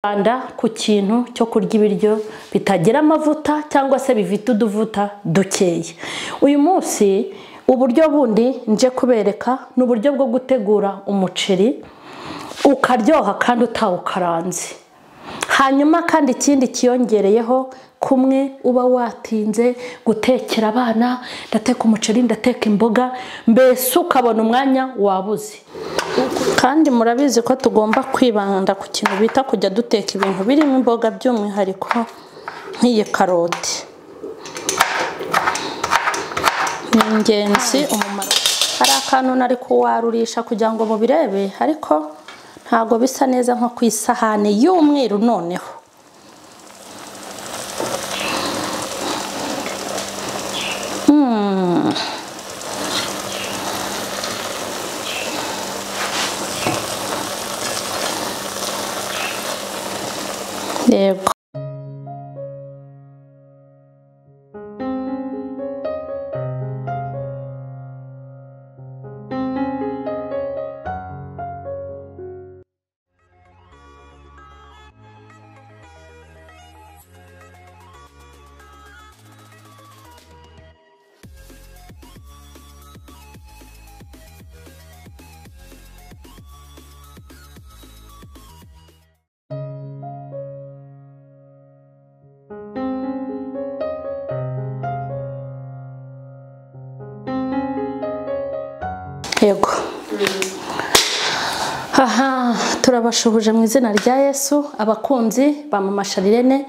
Rwanda ku kintu cyo kurya ibiryo bitagira amavuta cyangwa se bifite uduvuta dukeya. Uyu munsi uburyo bundi nje kubereka ni uburyo bwo gutegura umuceri ukaryoha kandi utawukaranze. Hanyuma kandi ikindi kiyongereyeho kumwe uba watinze gutekera abana, ndateka umuceri, ndateka imboga, mbese ukabona umwanya wabuze. Kandi murabizi ko tugomba kwibanda ku kintu bita kujya duteka ibintu birimo imboga, by'umwihariko nk'iyi karoti ni ingenzi. Umumaro hari akantu nari kuwarurisha kugira ngo mubirebe, ariko ntago bisa neza nko ku isahani y'umweru. Noneho yego. Yego. Aha turabashuhuje mu izina rya Yesu abakunzi ba Mama Charlene,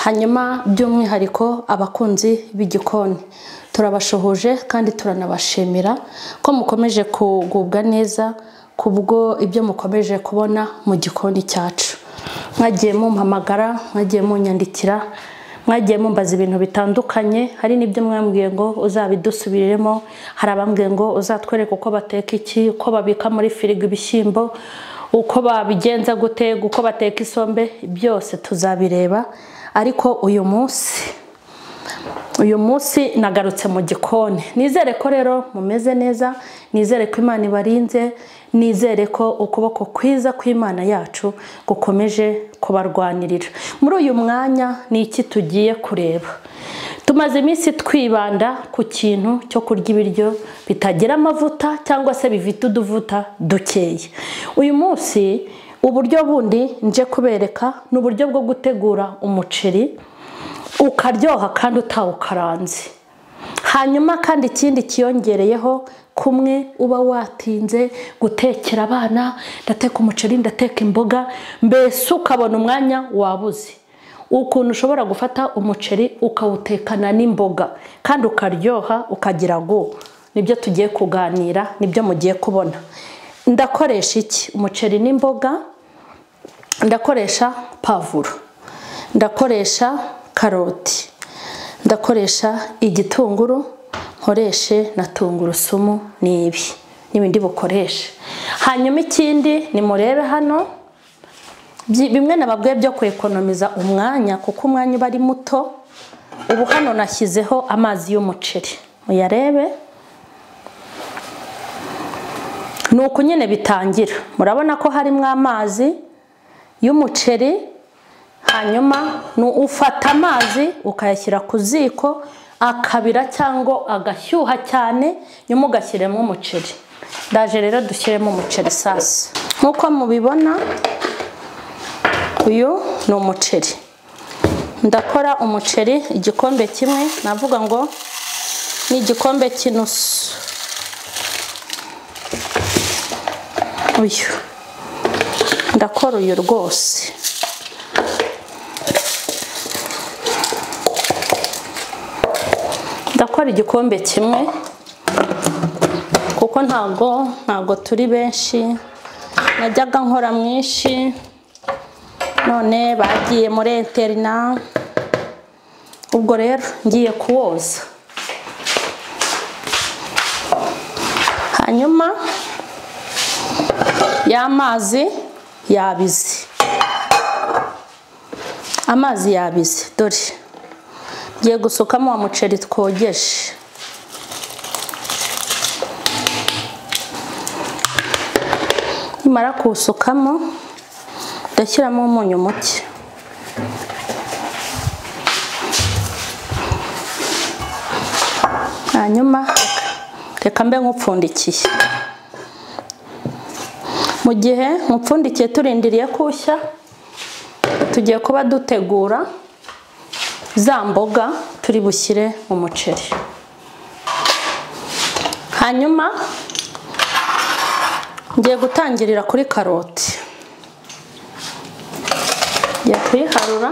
hanyuma by'umwihariko abakunzi b'igikoni. Turabashuhuje kandi turanabashimira ko mukomeje kugubwa neza kubwo ibyo mukomeje kubona mu gikoni cyacu. Mwagiye mumpamagara, mwagiye munyandikira, mwagiye mumbaza ibintu bitandukanye, hari n'ibyo mwambwiye ngo uzabidusubiriremo, hari abambwiye ngo uzatwereke uko bateka iki, uko babika muri firigo ibishyimbo, uko babigenza gute, uko bateka isombe, byose tuzabireba. Ariko uyu munsi nagarutse mu gikoni. Nizere ko rero mumeze neza, nizere ko Imana ibarinze, nizere ko ukuboko kwiza kw'Imana yacu gukomeje kubarwanirira. Muri uyu mwanya ni iki tugiye kureba? Tumaze iminsi twibanda ku kintu cyo kurya ibiryo bitagira amavuta cyangwa se bifite uduvuta dukeya. Uyu munsi uburyo bundi nje kubereka ni uburyo bwo gutegura umuceri ukaryoha kandi utawukaranze. Hanyuma kandi ikindi kiyongereyeho kumwe uba watinze gutekera abana, ndateka umuceri, ndateka imboga, mbese ukabona umwanya wabuze. Ukuntu ushobora gufata umuceri ukawutekana n'imboga kandi ukaryoha ukagira go, nibyo tugiye kuganira, nibyo mugiye kubona. Ndakoresha iki? Umuceri n'imboga, ndakoresha pavuro, ndakoresha karoti, ndakoresha igitunguru, nkoreshe na tungurusumu, nibi n'ibindi bukoreshe. Hanyuma ikindi ni murebe hano bimwe nababwiye byo kwekonomiza umwanya, kuko umwanya uba ari muto. Ubu hano nashyizeho amazi y'umuceri, muyarebe nuko nyine bitangira. Murabona ko harimo amazi y'umuceri. Hanyuma ufata amazi ukayashyira ku ziko akabira cyangwa agashyuha cyane, nyuma ugashyiremo umuceri. Ndaje rero dushyiremo umuceri sasa. Nkuko mubibona uyu ni umuceri. Ndakora umuceri igikombe kimwe, navuga ngo ni igikombe cy'inusu. Uyu ndakora uyu rwose. Ndakora igikombe kimwe kuko ntago turi benshi, najyaga nkora mwinshi none bagiye muri interna. Ubwo rero ngiye kuwoza. Hanyuma y'amazi yabize, amazi yabize, dore ngiye gusukamo wa muceri twogeje. Nimara kuwusukamo Ndashyiramo umunyu muke. Hanyuma reka mbe nkupfundikiye. Mu gihe nkupfundikiye turindiriye kushya, tugiye kuba dutegura za mboga turi bushyire mu muceri. Hanyuma ngiye gutangirira kuri karoti. Ngiye kuyiharura.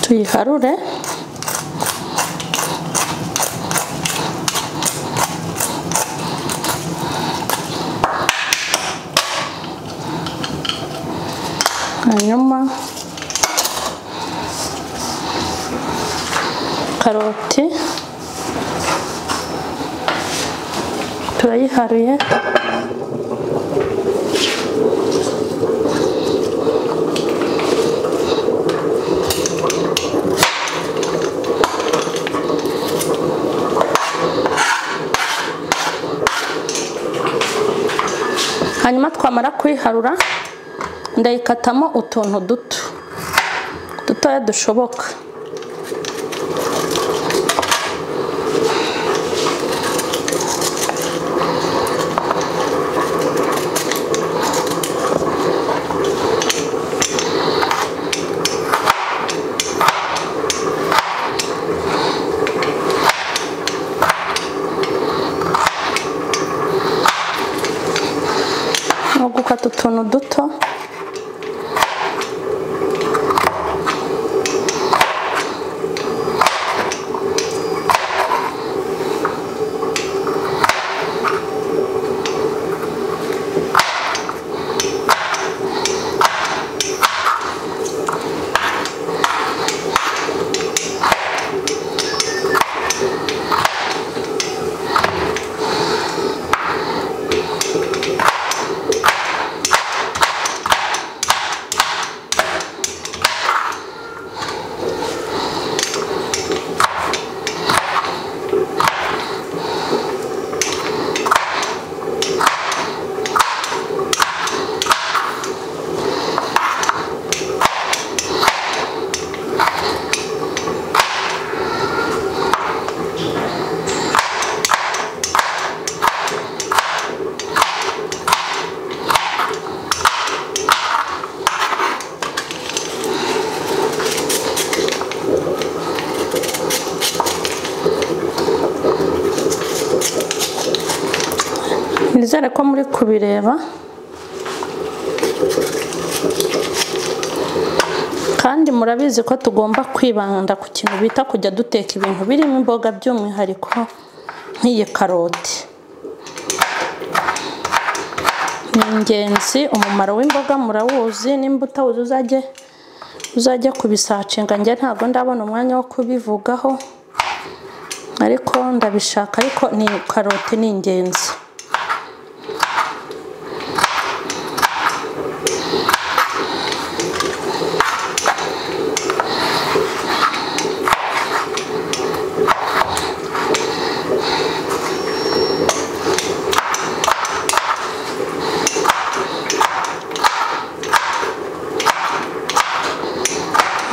Tuyiharure. Hanyuma karoti turayiharuye. Hanyuma twamara kuyiharura ndayikatamo utuntu duto dutoya dushoboka. No gukata utuntu duto. Nizere ko muri kubireba kandi murabizi ko tugomba kwibanda ku kintu bita kujya duteka ibintu birimo imboga by'umwihariko nk'iyi karoti. Ni ingenzi, umumaro w'imboga murawuzi, nimba utawuzi uzajye kubisacinga. Njye ntabwo ndabona umwanya wo kubivugaho ariko ndabishaka, ariko ni karoti ni ingenzi.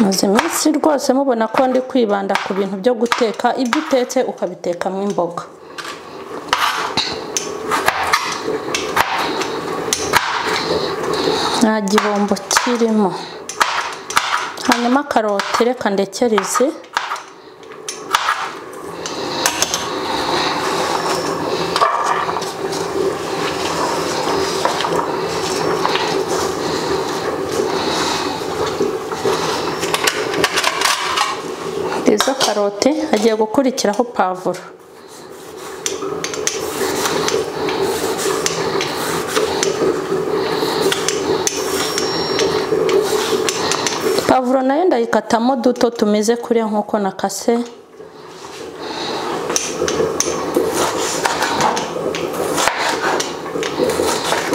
Maze iminsi rwose mubona ko ndi kwibanda ku bintu byo guteka, ibyo utetse ukabitekamo imboga. Nta gihombo kirimo. Hanyuma karoti reka ndekerize. Karoti agiye gukurikiraho pavuro. Pavuro nayo ndayikatamo duto tumeze kuriya nkuko nakase.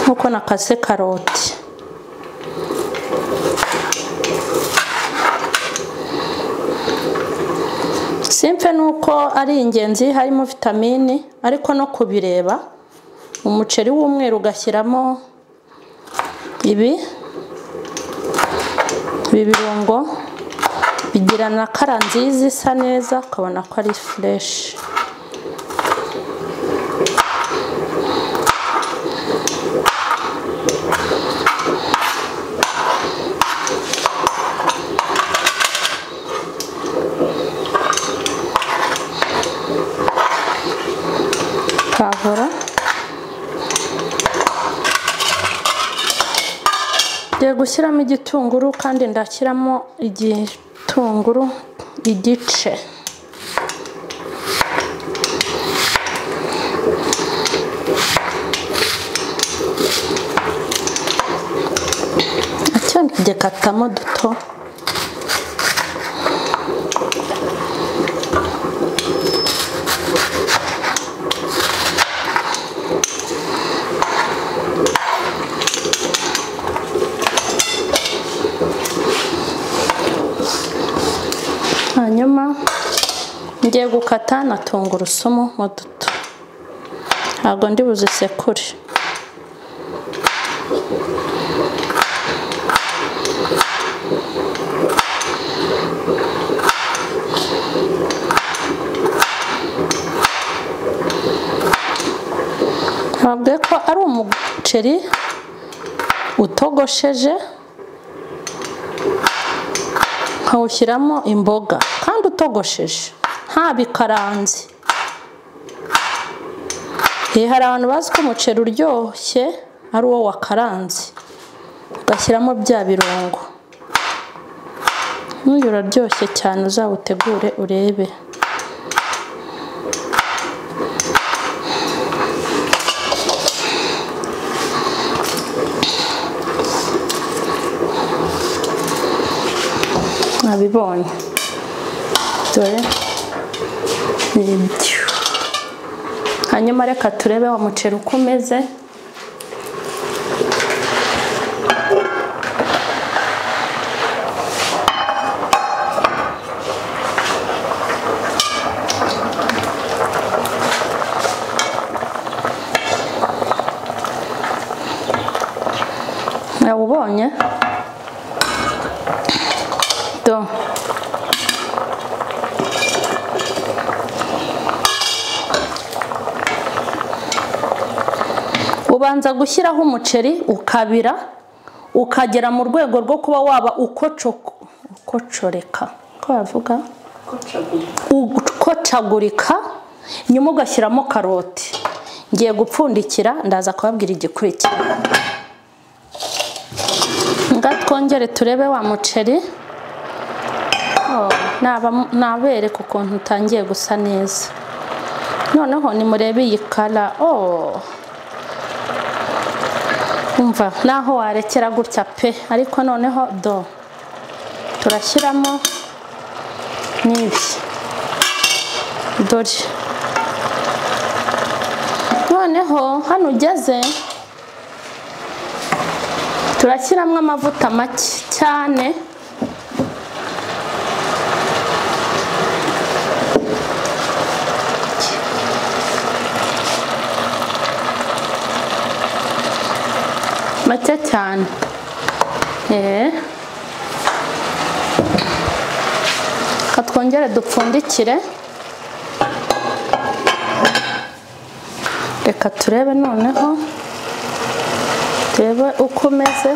Nkuko nakase karoti. Simpe nuko ari ingenzi harimo vitamini, ariko no kubireba umuceri w'umweru ugashyiramo ibi birungo bigira na kara nziza isa neza, ukabona ko ari fresh. Pavuro ngiye gushyiramo igitunguru, kandi ndashyiramo igitunguru igice. Icyo ngikatamo duto. Hanyuma ngiye gukata na tungurusumu mu duto, ntabwo ndi buzisekure. Ntabwo ko ari umuceri utogosheje, nkawushyiramo imboga kandi utogosheje nta bikaranze. Hari abantu bazi ko umuceri uryoshye ari uwo wakaranze, ugashyiramo bya birungo. N'uyu uraryoshye cyane, uzawutegure urebe. Nabibonye dore nibyo. Hanyuma reka turebe wa muceri uko umeze. Nawubonye do. Ubanza gushyiraho umuceri ukabira, ukagera mu rwego rwo kuba waba ukocoreka, ko bavuga ukocagurika, nyuma ugashyiramo karoti. Ngiye gupfundikira, ndaza kubabwira igikurikira. Nga twongere turebe wa muceri. Nabereka ukuntu utangiye gusa neza. Noneho nimurebe iyi kara. Umva naho warekera gutya pe, ariko noneho do turashyiramo n'ibi dore. Noneho hano ugeze turashyiramo amavuta make cyane. Make cyane. Twongere dupfundikire. Reka turebe noneho, turebe uko umeze.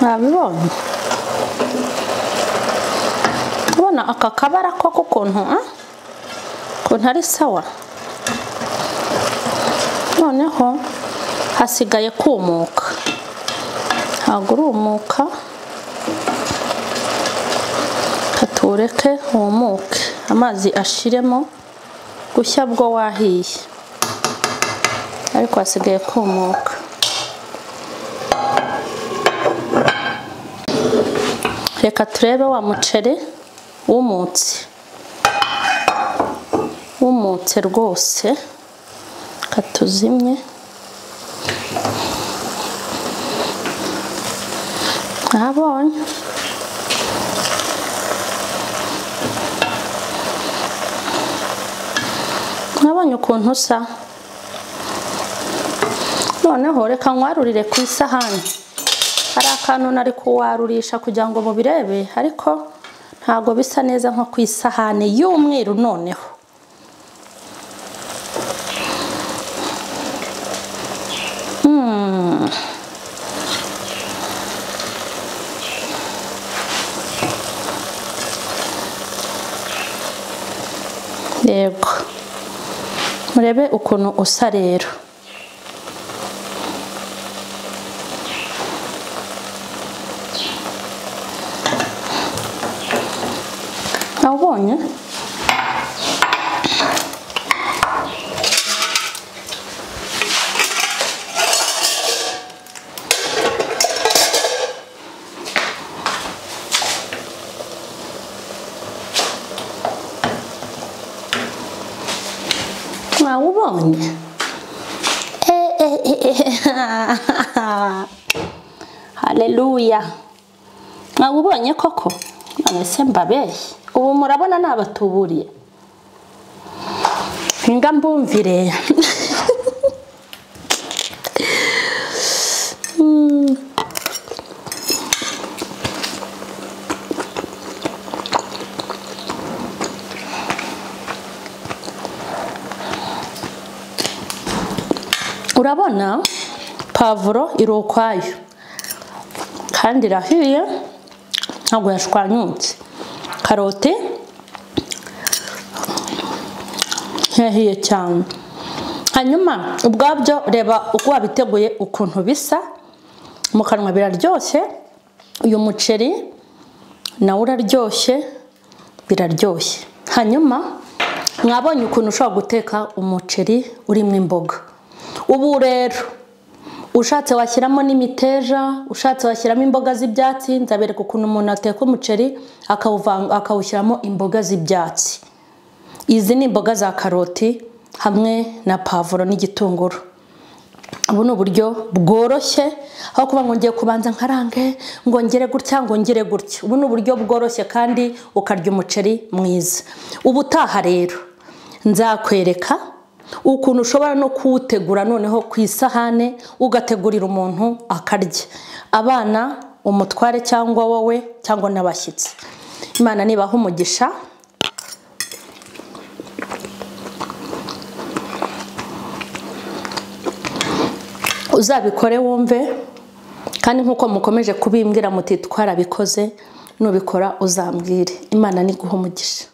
Mwabibonye? Ubona aka kabara koko ukuntu ari sawa. Noneho hasigaye kumuka, ntabwo urumuka, katureke wumuke amazi ashiremo gushya bwo wahiye, ariko hasigaye kumuka. Reka turebe wa muceri wumutse, wumutse rwose. Katuzimye. Nabonye nabonye ukuntu usa. Noneho reka nkwarurire ku isahani. Hari akantu nari kuwarurisha kugira ngo mubirebe, ariko ntago bisa neza nko ku isahani y'umweru. Noneho yego, murebe ukuntu usa rero. Nawubonye? Mwawubonye? Haleluya! Mwawubonye koko? None se mbabeshye? Ubu murabona nabatuburiye. Nga mbumvire. Urabona pavuro iri ukwayo kandi irahiye, ntabwo yashwanyutse. Karoti yahiye cyane. Hanyuma ubwabyo reba uko wabiteguye ukuntu bisa mu kanwa, biraryoshye. Uyu muceri nawe uraryoshye, biraryoshye. Hanyuma mwabonye ukuntu ushobora guteka umuceri urimo imboga. Ubu rero ushatse washyiramo n'imiteja, ushatse washyiramo imboga z'ibyatsi. Nzabereka ukuntu umuntu ateka umuceri akawushyiramo imboga z'ibyatsi. Izi ni imboga za karoti hamwe na pavuro n'igitunguru. Ubu ni uburyo bworoshye, aho kuba ngo ngiye kubanza nkarange ngo ngere gutya ngo ngere gutya. Ubu ni uburyo bworoshye kandi ukarya umuceri mwiza. Ubutaha rero nzakwereka ukuntu ushobora no kuwutegura noneho ku isahane, ugategurira umuntu akarya, abana, umutware cyangwa wowe cyangwa n'abashyitsi. Imana nibaha umugisha. Uzabikore wumve, kandi nkuko mukomeje kubimbwira muti twarabikoze, nubikora uzambwire. Imana niguha umugisha.